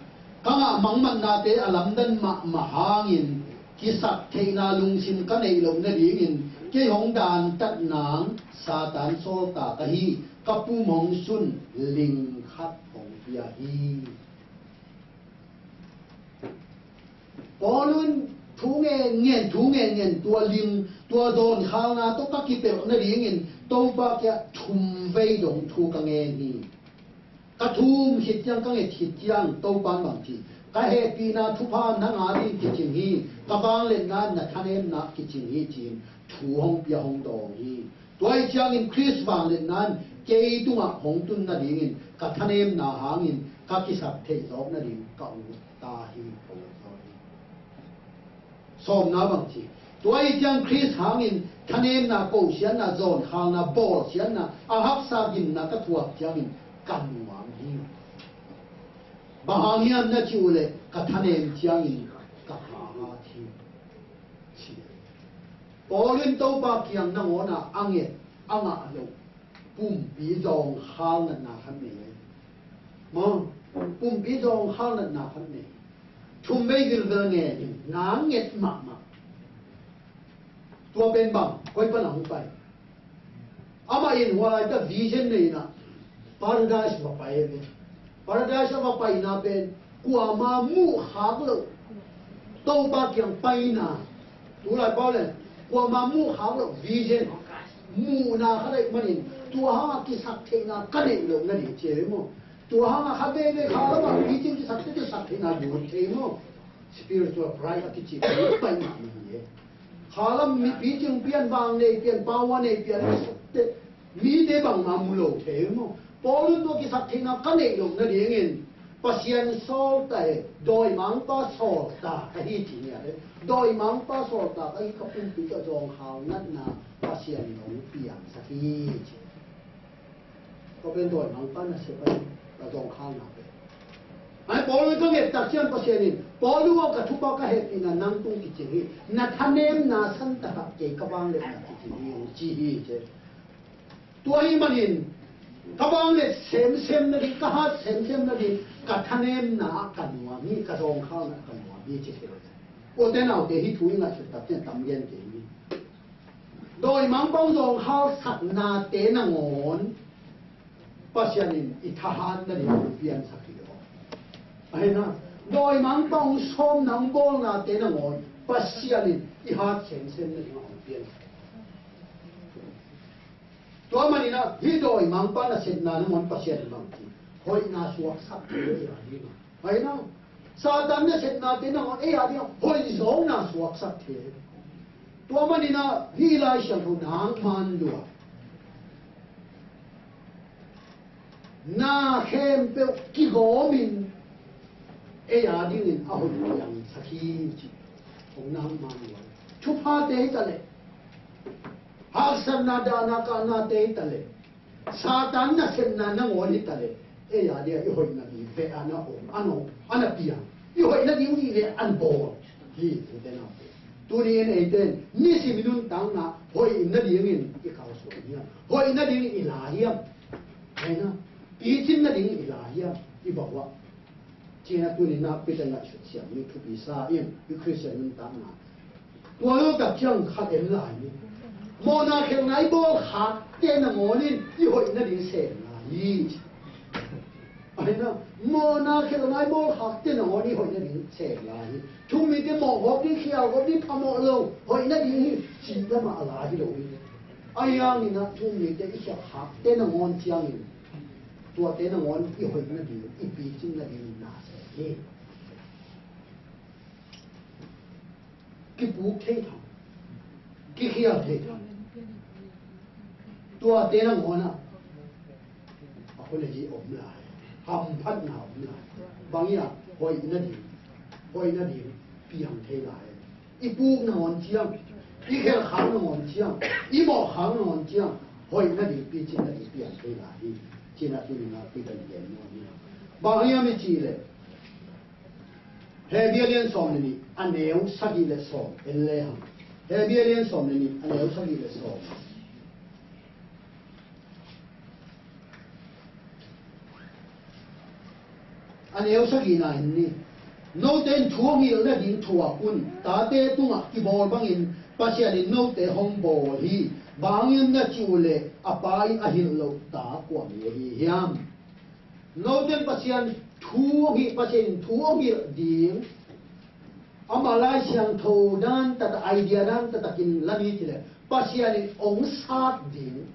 ka ngah mangmatnate a lamdang mahmah hangin kisaktheihna lungsim ka neih loh nadingin kei hong dantat nang Satan sawltak ahi ka pum hong sun ling khat hong pia hi. Paul in thu ngen ngen, thu ngen ngen, tua ling, tua zawnkhalna tawh ka kipelh nadingin Topa kiang thum vei dong thu ka ngen hi. Ka thum khit ciang, ka nget khit ciang, Topa in bang ci, ka hehpihna thupha nang ading kicing hi, ka vangliatna na thanemna kicing hi, ci-in thu hong pia hong dawng hi. Tua ahih ciangin Khrist vangliatna in kei tungah hong tun nadingin ka thanemna hangin ka kisaktheih zawk nading ka ut ta hi, ka ut zawk hi. Sawmna bang ci, tua ahih ciang Khrist hangin thanemna, kosiatna, zawnkhalna, bawlsiatna, a haksa gimna ka thuak ciangin ka nuam hi. Bang hang hiam na cih uh leh ka thanem ciangin ka hat hi, ci. Paul in Topa kiang nangawn a a nget a ngah loh pumpi zawngkhal natna khat nei. Maw, pumpi zawngkhal natna khat nei. Thum vei vilvel ngen in, na nget mahmah. Tua pen bang, koi pan a hong pai? Amah in hua lai ta vision nei in a, Paradise va pai ve. Paradise a va paina pen kuama muh khak loh Topa kiang paina. Tulai pau le, kuama muh khak loh vision, muhna khat ahih manin tua hangah kisaktheihna ka neih loh na ding ci hi maw. Tua hangah khat veve kha lamah picing kisakte kisaktheihna lut thei maw. Spiritual pride a kici pai mahmah hi. Khalam mipi cing pian, vang nei pian, power nei pian, te, mite bangmah mu lo thei maw. Paul in tua kisaktheihna ka neih loh nadingin Pasian sawltak hi, dawimangpa sawltak ahi ci hi a, dawimangpa sawltak ahi ka pumpi ka zawngkhal natna Pasian in hong piangsak hi ci. Tua pen dawimangpa nasep ahi, ka zawngkhalna pen. Ai, Paul in ka nget tak ciang Pasian in, Paul uh aw, ka thupha ka hehpihna nang tung kicing hi, na thanemna santa kei ka vangliatna kicing hi, hong ci hi ci. Tua ahih manin ka vangliat semsem nading, ka hat semsem nading, ka thanemna ah ka nuam hi, ka zawngkhalna ah ka nuam hi ci hi. Ute naute, hih thu i ngaihsut tak ciang tam gen kei ni. Dawimangpa hong zawngkhalsaknate nangawn Pasian in i thahat nading hong piansak hi lo. Ahi na, dawimangpa hong sawmna hong bawlnate nangawn Pasian in i hat semsem nading hong piansak. Tua manin ah hih dawimangpa nasepna nangawn Pasian in bang ci, Hoihna suaksak thei ei a ding a. Hoihna. Satan nasepnate nangawn ei a ding a hoih zawkna suaksak thei. Tua manin ah hih Lai Siangtho nangman lua. Na khempeuh kigawmin ei a dingin a hoih piangsak hi ci. Hong nangman lua. Thuphate hi ta leh. Haksatna dahna kahnate hi ta leh. Satan nasepna nangawn hi ta leh, ei a dia i hoih nading veh a na om, a na om, a na piang. I hoih nading nih veh a na bawl hi, ute naute. Tuni in eite in nisim i nuntakna hoih nadingin i kalsuan hiam? Hoih nadingin i la hiam? Aina, picin nadingin i la hiam? I bawh ah. Cina tuni nakpi-in ngaihsut siam ni thupi sa in i Khristian nuntakna. Tua lo tak ciang khat en lai ni. Mawhna khelhna i bawl khakte nangawn in i hoih nading sem lai hi. Aina, mawhna khelhna i bawl khakte nangawn i hoih nading sem lai hi. Thu-um mite mawh gawp ding, khial gawp ding, phamawh lo, hoih nading hi, cih lamah a la hi lo hi. Ahi hangin ah thu-um mite i khial khakte nangawn ciangin tuate nangawn i hoih nading, i picin nading na sem hi. Kipuk thei tham, kikhial thei tham. Tuate nangawn ah a hun ahi om lai, hamphatna om lai. Bang hiam? Hoih nading, hoih nading piang thei lai. I puk nangawn ciang, i khelh khak nangawn ciang, i mawh khak nangawn ciang, hoih nading, picin nading piang thei lai hi. Cina tuni nakpi-in gen nuam hi. Bang hiam i cih leh Hebru a lian sawm le nih, a neu sagih le sawm en le hang. Hebru a lian sawm le nih, a neu sagih le sawm. A neu sagihna en ni. Note in thu hong hilh nading thuak un. Tate tungah kibawl bangin Pasian in note hong bawl hi. Bang hang hiam na cih uh leh a pa in a hilh loh ta kua mi ahi hiam? Note in Pasian thu hong hilh, Pasian in thu hong hilh ding, ama Lai Siangtho dan taktak, idea dan taktakin la ni cih leh, Pasian in hong sat ding,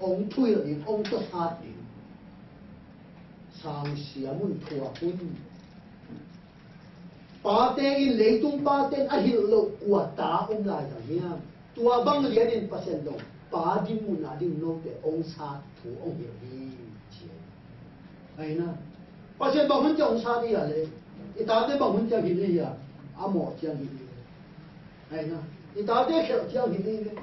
hong thuhilh ding, hong tawsat ding. Sang siam un, thuak un. Pate in, leitung pate in a hilh loh kua ta om lai dang hiam? Tua bang lianin Pasian dong, pa ding mun a ding note hong sat thu hong hilh hi, ci. Aina, Pasian bang hun ciang hong sat hi a leh, i tate bang hun ciang hilh hi a, a mawh ciang hilh hi. Aina, i tate khelh ciang hilh hi.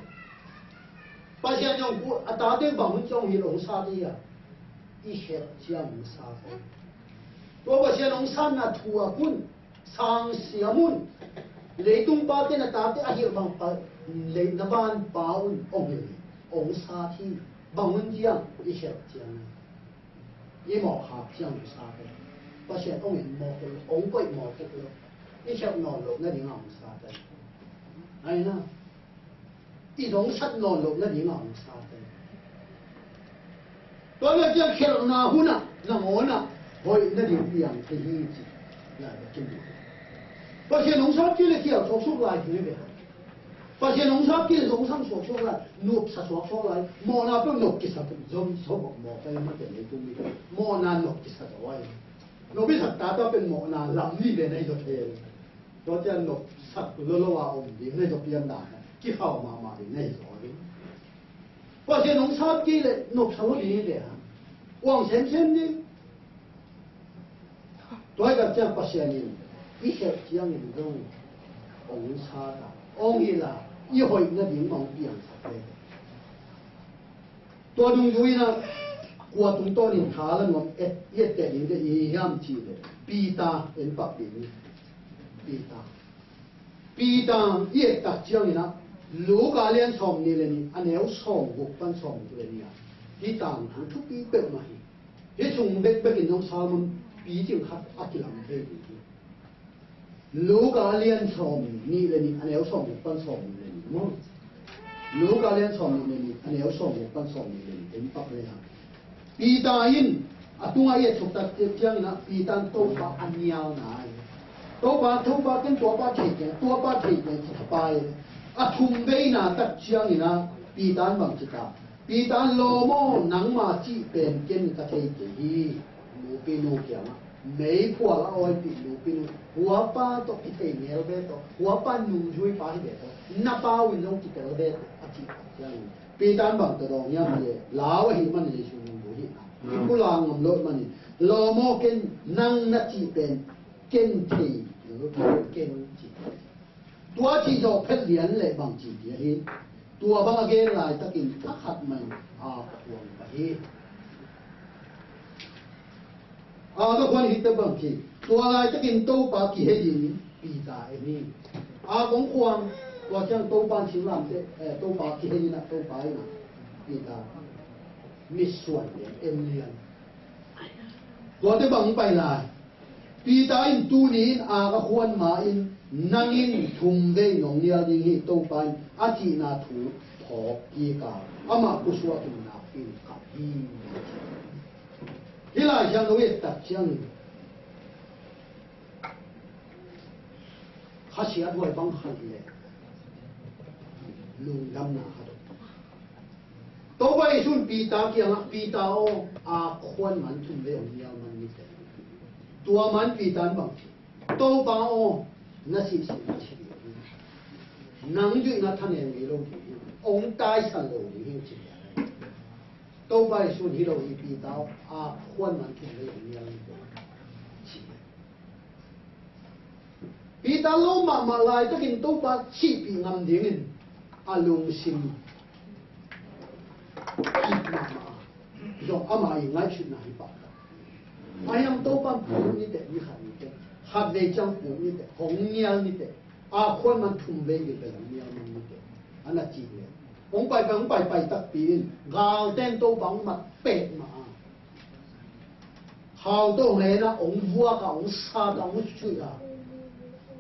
Pasian dong, a tate bang hun ciang hong hilh hong sat hi a, i khelh ciang hong sat hi. Tua Pasian hong satna thuak un. Sang siam un. Leitung pate na tate a hilh bang pa, lei na van pa un hong hilh hi. Hong sat hi. Bang hun ciang? I khelh ciang. I mawh khak ciang hong sat hi. Pasian hong en mawk lo, hong koih mawk lo. I khelh nawn loh nading a hong sat hi. Aina. I zong sat nawn loh nading a hong sat hi. Tua na ciang khelhna hun ah nangawn ah hoih nading piang thei hi ci. Lai Bible kim. Pasian hong sat kei leh khial suaksuak lai ding hi ve. Pasian hong sat kei leh zong sang suaksuak lai, nopsa suaksuak lai. Mawhna peuh nop kisa zong suak mawk lai, mate leitung mi. Mawhna nop kisa zo ai. Nop i sak tata pen mawhna lam ni ve na hi zaw thei. Tua ciang nopsak lolo a om ding na hi zaw, pian dan kikhau mahmah ding na hi zaw ding. Pasian hong sat kei leh nopsa lo ding hi ve a, uang semsem ding. Tua hi tak ciang Pasian in i khelh ciangin zong hong sat a, hong hilh a, i hoih nading mah hong piangsak ve. Tua dungzui in ah kua tungtawnin tha la nuam et, i etteh ding te i hi hiam cih leh Peter en pak ding. Peter. Peter i et tak ciangin ah Luka lian sawm nih le nih, a neu sawm guk pan sawm guk le nih ah hih tangthu thupi peuhmah hi. Hih sung bekbekin zong sermon picing khat a kilam thei ding hi. Luka lian sawm nih le nih, a neu sawm nih pan sawm nih le nih maw? Luka lian sawm nih le nih, a neu sawm nih pan sawm nih le nih, en pak le hang. Peter in a tungah i et suk tak ciangin ah Peter in Topa a nial nai. Topa, Topa, ken tuapa thei keng, tuapa thei keng ci thapai. A thum veina tak ciangin ah Peter in bang ci ta? Peter in, "Lawm aw, nangma cih pen ken ka thei kei hi." Nupinu kiangah, meiphual a awipih nupinu, "Huapa tawh kithei ngel ve tawh, huapa nungzuipa hi ve tawh, na pau in zong kitel ve tawh," a cih ciangin, Peter in bang tawh dawng hiam cih leh, lau ahih manin Jesu nungzui hi. I pulak ngam loh manin, "Lawm aw, ken nang na cih pen ken thei ken," ci. Tua cih zawh phet lian leh bang ci dia hi. Tua bang a gen laitakin a khat mah in a khuang pah hi. A ka khuan hi teh bang ci. Tua laitakin Topa kihei dingin Peter en hi. A kong khuang, tua ciang Topa in singlamteh, eh, Topa kihei in ah, Topa in ah Peter mitsuan lian, en lian. Tuate bang pai lai. Peter in, "Tuni in a ka khuan ma-in nang in thum vei nong nial ding hi," Topa in a cihna thu phawk kik a, amah pusuak in nakpi in kap hi. Hih Lai Siangtho i et tak ciangin, khasiat huai bang khat leh lungdamna khat om. Topa Jesu in Peter kiangah, "Peter aw, a khuan man thum vei hong nial man ni teh." Tua man Peter in bang ci, "Topa aw, na sihsin na sih lo hi. Nang zuihna thanem ngei lo ding hi. Hong taisan lo ding hi," ci. Topa Jesu in, "Hi lo hi, Peter aw, a khuan man thum vei hong nial ni teh," ci. Peter lawm mahmah laitakin Topa cihpih ngam dingin a lungsim kip mahmah a, zong ama i ngaihsutna hi pah. Ahi hang Topa in, "Puk ni teh, ni khat ni teh, khat vei ciang puk ni teh, hong nial ni teh, a khuan man thum vei ni pen hong nial man ni teh," a na cih leh, hong paipai, hong paipai takpi in galte'n Topa hong mat pek mah a, khau tawh hong en a, hong vuak a, hong sat a, hong suih a,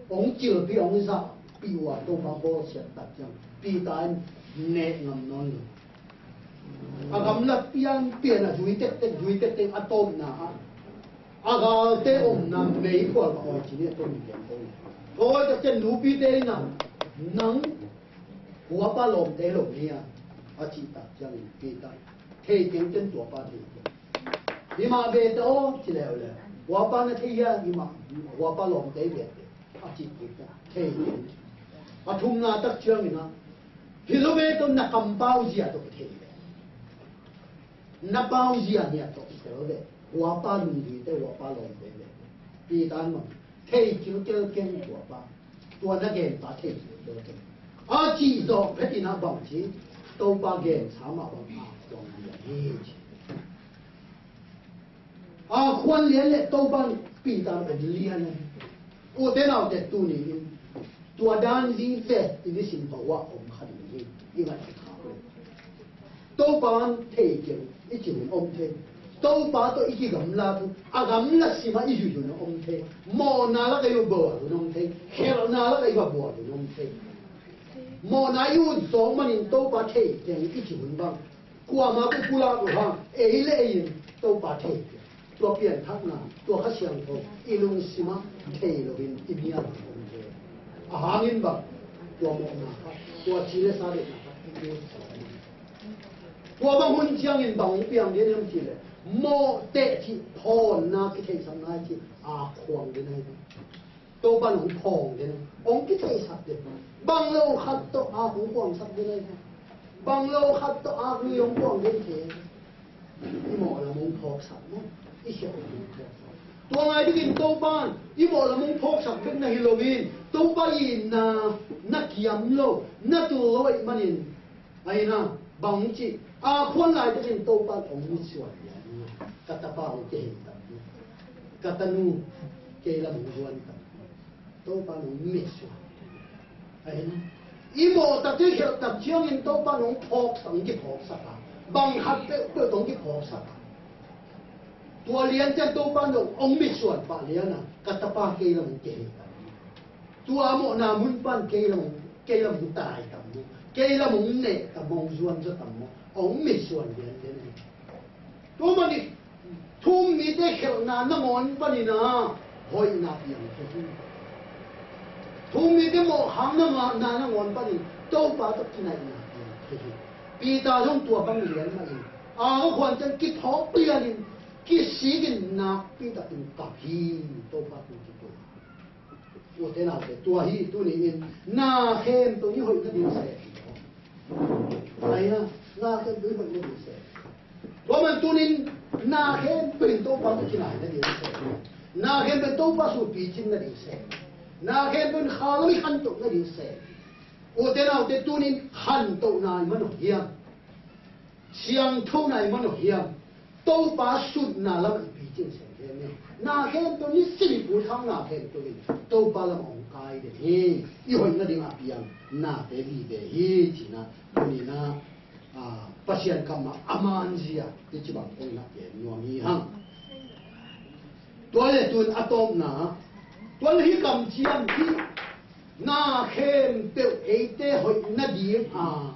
hong kilpi a, hong zahpih uh a, Topa bawlsiat tak ciang Peter in neh ngam nawn lo. A gamla pianpian a, zui tektek, zui tektek, a tawpna ah a galte omna meiphual ka awi ci ni a, tawm in pian tawm. Ka awi tak ciang nupite in ah, "Nang huapa lawmte lo ni a," a cih tak ciangin Peter, "Thei keng, ken tuapa thei keng. Hi mah ve teh aw," ci leuleu. "Huapa na thei hia, hi mah, huapa lawmte ve teh," a cih kik ciang, "Thei keng." A thumna tak ciangin ah, "Hi lo ve teh aw, na kampau zia tawh thei ve. Na pau zia nia tawh tel ve. Huapa nungzuite, huapa lawmte ve." Peter in bang, "Thei kilkel keng tuapa. Tua na genpa thei kilkel keng." A cih zawh phetin ah bang ci, Topa gensa mah bang a khuang lian hi ci. A khuan lian leh Topa in Peter en lian hi. Ute naute, tuni in tua dan vive i nisim pawl ah om kha ding hi, i ngaihsut kha. Topa in thei keng i cih hun om thei. Topa tawh i kigamla thu, a gamla sim ah i zuih hun om thei. Mawhna lakah i va bual hun om thei. Khelhna lakah i va bual hun om thei. Mawhna i ut zawk manin Topa thei keng i cih hun bang, kuamah tawh pulak lo hang, ei le ei in Topa thei keng. Tua pianthakna, tua Kha Siangtho i lungsim ah thei loin i mial om thei. A hangin bang, tua mawhna kha, tua ci le sa deihna kha i ut zawk manin, tua bang hun ciangin bang hong piang ding hiam cih leh, mawh teh cih phawnna kitheihsakna cih a khuang ding ahi. Topa in hong phawng den, hong kitheihsak den. Bang lo khat tawh a hong khuangsak den ahi. Bang lo khat tawh a lui hong khuang den thei. I mawh lam hong phawksak maw? I khial lam hong phawksak. Tua ngai dingin Topa in i mawh lam hong phawksak bek na hi loin, Topa itna na kiam lo, na tul lo ahih manin, ahi na, bang ci, a khuan laitakin Topa in hong mitsuan lian hi. Ka tapa hong kihei tam hi. Ka tanu kei lam hong zuan tam hi. Topa in hong mitsuan. Ahi na, i mawh tak, i khialh tak ciangin Topa in hong phawksak, hong kiphawksak a. Bang khat peuhpeuh tawh hong kiphawksak a. Tua lian ciang Topa in hong mitsuan pah lian a, ka tapa kei lam hong kihei tam hi. Tua mawhna mun pan kei lam, kei lam hong tai tam maw, kei lam hong neh tam maw, hong zuan zaw tam maw, hong mitsuan lian lian hi. Tua manin thu-um mite khelhna nangawn panin a hoihna piang thei hi. Thu-um mite mawhkhakna nangawn panin Topa tawh kinaihna piang thei hi. Peter zong tua bang lian mah in, a khuan ciang kiphawk lian in, kisik in nakpi takin kap hi. Topa tung kitung. Ute naute, tua hi tuni in na khempeuh i hoih nading sem hi. Ahi na, na khempeuh i hoih nading sem. Tua man tuni in na khempeuh in Topa tawh kinai nading sem. Na khempeuh in Topa sung picin nading sem. Na khempeuh in kha lo i khantoh nading sem. Ute naute, tuni in khantohna i man uh hiam? Siangthona i man uh hiam? Topa sutna lamah i picin sem hiam? Na khempeuh, nisim i put khak na khempeuh in Topa lamah hong kai den hi. I hoih nading a piang nate vive hi, ci-in ah tuni in ah, a, Pasian kammal a manzia i ci bang kong in ah gen nuam hi hang. Tua le tun a tawpna, tua le hih kamciam hih na khempeuh eite hoih nading a,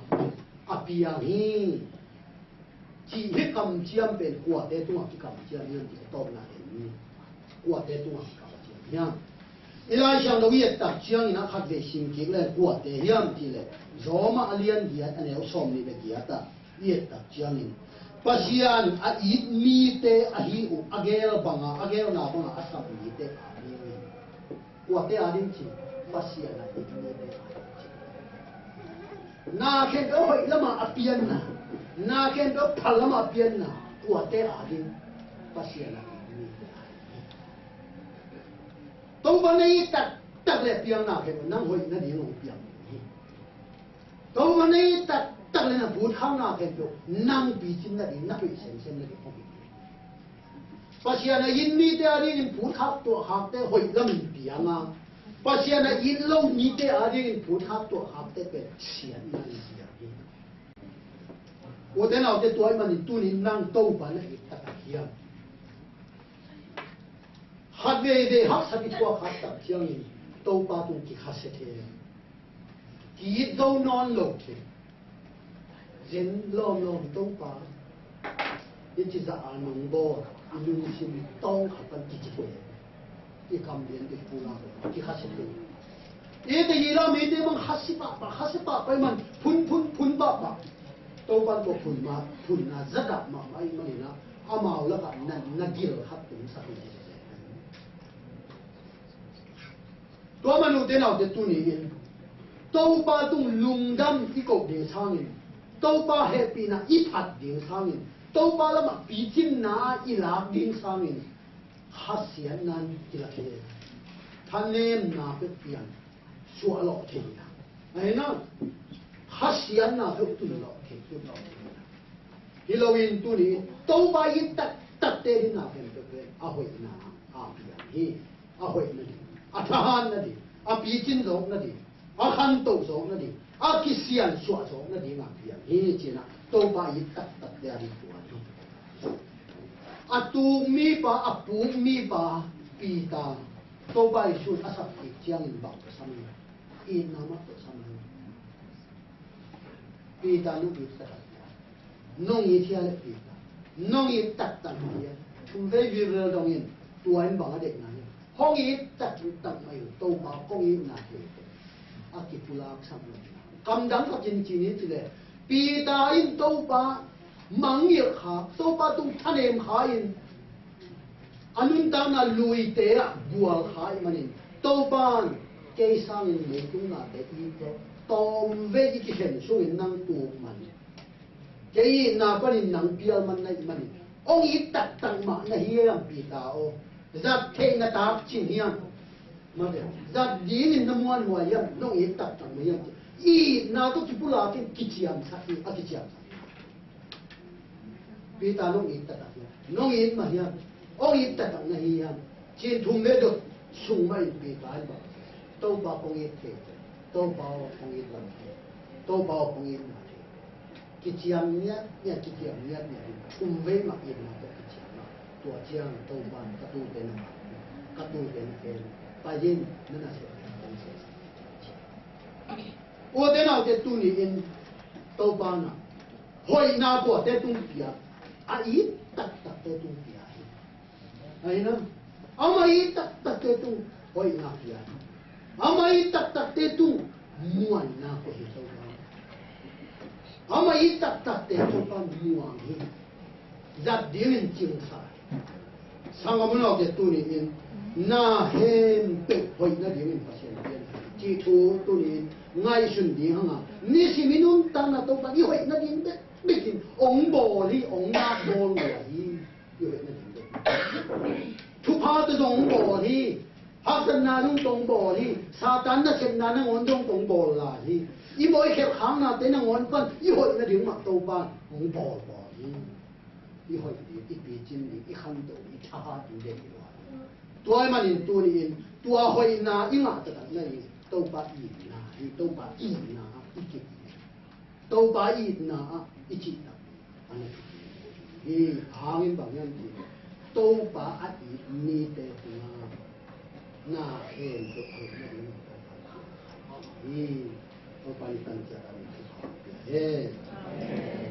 a piang hi. Cih hih kamciam pen kuate tungah kikamciam hiam cih a tawpna en ni. Kuate tungah kikamciam hiam? I Lai Siangtho i et tak ciangin a khat vei sim kik le kuate hiam cih leh Roma a lian giat a neu sawmnih le giat ah i et tak ciangin Pasian a it mite ahi uh a gel banga, a gelna banga a sam mite a ding hi. Kuate a ding ci, Pasian a it mite a ding ci. Na khempeuh hoih lamah a pianna, na khempeuh phal lamah a pianna, kuate a ding, Pasian a it mite a ding. Topa na it taktak le a piang na khempeuh nang hoih nading hong piang hi. Topa na it taktak le na put khak na khempeuh nang picin nading, na hoih semsem nading hong hi. Pasian a it mite a dingin put khak tuah khakte hoih lamin piang a, Pasian a it lo mite a dingin put khak tuah khakte pen siatna in piang hi. Ute naute, tua ahih manin tuni in nang Topa na it taktak hiam? Khat veivei haksat i thuak khak tak ciangin Topa tung kikhasia thei. Ki-it zo nawn lo thei. Zen lawmlawm Topa, i ci zah a nong bawl, i lungsim tawng khat pan kici thei. I kam lian i pulak, kikhasia thei. I te hi la mite bang khasia pahpah, khasia pahpah i man, phun phun phun pahpah. Topa ko phun mah, phunna zadah mahmah i man in ah, amau lakah na, na gil khat tung sak hi. Tua man ute naute, tuni in Topa tung lungdam i koh ding sangin, Topa hehpihna i phat ding sangin, Topa lamah picinna i lak ding sangin khasiatna in kilak hi. Thanemna peuh pian suah lawh thei na. Ahi na, khasiatna peuh tun lawh thei, tun lawh thei na. Hi loin tuni Topa i taktakte hi na, pen peuh pen a hoihna a piang hi. A hoih nading, a thahat nading, a picin zawk nading, a khanto zawk nading, a kisiansuah zawk nading a piang hi, ci-in ah Topa i taktakte a ding tua hi. A tuk mipa, a puk mipa Peter, Topa Jesu'n a sap kik ciangin bang ka sam hi, itna mah ka sam hi. Peter, nong it taktak hia? Nong it hia le Peter? Nong it taktak mah hia? Thumvei vivel dongin tua in bang a deihna hia? Hong it taktak mah in Topa kong itna hi. A kipulak sak lo. Kamdang khat in ci ni ci le, Peter in Topa mangngilh kha, Topa tung thanem kha in, a nuntakna luite ah gual kha ahih manin, Topa'n kei sangin leitung nate it lo, tawmvei i kikhen sungin nang tuk man. Kei itna panin nang pial man na hih manin, hong it taktak mah na hiam Peter aw? Zat theihna tak cin hiam? Mate, zat dingin na muanhuai hiam? Nong it taktak mah hiam? Itna tawh kipulak in kiciamsak hi, a kiciamsak hi. Peter, nong it taktak hiam? Nong it mah hiam? Hong it taktak na hi hiam? Ci-in thumvei dot sung mah in Peter in bang, Topa kong it thei, Topa aw kong it lam thei, Topa aw kong it na thei. Kiciam ngiatngiat, kiciam ngiatngiat in thumvei mah itna tawh kiciam a, tua ciang Topa'n ka tute na mah, ka tute na ken, pai in, na nasep kong seh. Ute naute, tuni in Topa na hoihna kuate tung pia? A it taktakte tung pia hi. Ahi na, amah it taktakte tung hoihna pia hi. Amah it taktakte tung muanna pia hi Topa. Amah it taktakte Topa muang hi. Zat dingin cingsa hi. Sanggam unau te, tuni-in na khempeuh hoih nadingin Pasian piang hi cih thu tuni-in ngaihsun ding hang a, nisim i nuntakna Topa i hoih nading bekbekin hong bawl hi, hong nak bawl lua hi. I hoih nading bek. Thupha tawh zong hong bawl hi. Haksatna zong tawh hong bawl hi. Satan nasepna nangawn zong tawh hong bawl lai hi. I mawh i khelh khaknate nangawn pan i hoih nading mah Topa in hong bawlbawl hi. I hoih ding, i picin ding, i khanto ding, i thahat ding deih hi lo. Tua ahih manin tuni-in tua hoihna i ngah taktak nading Topa itna hi. Topa itna ah i cih, Topa itna ah i cih taktak a na thupi hi. A hang in bang hiam cih leh, Topa a it mite tungah na khempeuh hoih nading Topa hi. Topa in i tan ciat a min thupha pia hen.